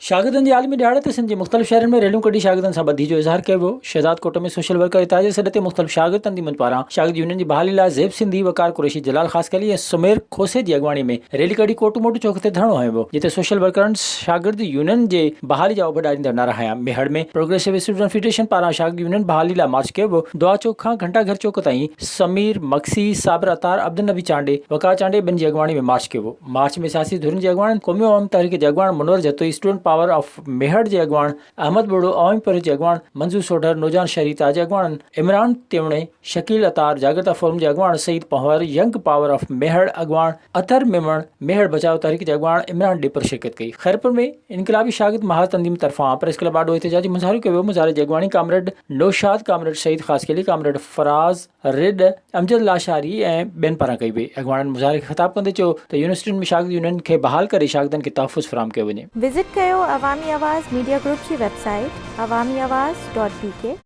شاگردن جي عالمي ڏهاڙي تي سنڌ جي مختلف شهرن ۾ ريليون ڪڍي شاگردن سان ٻڌي جو اظهار ڪيو ويو. شهداد ڪوٽ ۾ سوشل ورڪر اتحاد جي سڏ تي مختلف شاگرد تنظيمن پاران شاگرد يونين جي بحالي لاء زيب سنڌي، وقار قريشي، جلال خاصخيلي ۽ سمير کوسي جي اڳواڻي ۾ ريلي ڪڍي ڪوٽ موٽ چوڪ تي ڌرڻو هنيو ويو، جتي سوشل ورڪرن شاگرد يونين جي بحالي جا اڀ ڏاريندڙ نعرا هنيا. ميهڙ ۾ پروگريسو اسٽوڊنٽ فيڊريشن پاران شاگرد يونين بحالي لاء مارچ ڪيو ويو. دعا چوڪ کان گهنٽا گهر چوڪ تائين سمير مگسي، صابر عطار، عبدالنبي چانڊيي، وقار چانڊيي ٻين جي اڳواڻي ۾ مارچ ڪيو ويو. مارچ ۾ سياسي ڌرين جي اڳواڻن، قومي عوامي تحريڪ جي اڳواڻ Munawar Jatoi, student power of Mehar جي اڳواڻ احمد ٻوڙو، عوامي پريس جي اڳواڻ منظور سوڍر، نوجوان شهري اتحاد جي اڳواڻن عمران تيوڻي، شڪيل عطار، جاڳرتا فورم جي اڳواڻ Saeed Panhwar, young power of Mehar اڳواڻ اطهر ميمڻ، ميهڙ بچايو تحريڪ جي اڳواڻ عمران ڏيپر شرڪت ڪئي. خيرپور ۾ انقلابي شاگرد محاذ تنظيم طرفان پريس ڪلب آڏو احتجاجي مظاهرو ڪيو ويو، مظاهري جي اڳواڻي comrade Naushad, comrade Saeed Khaskheli, comrade Faraz, رڏ، امجد لاشاري ۽ ٻين پاران ڪئي وئي. اڳواڻن مظاهري کي خطاب ڪندي چيو ته يونيورسٽين ۾ شاگرد يونين کي بحال ڪري شاگردن کي تحفظ فراهم ڪيو وڃي. وزٽ ڪيو عوامي آواز ميڊيا گروپ جي website Awami Awaz dot B K.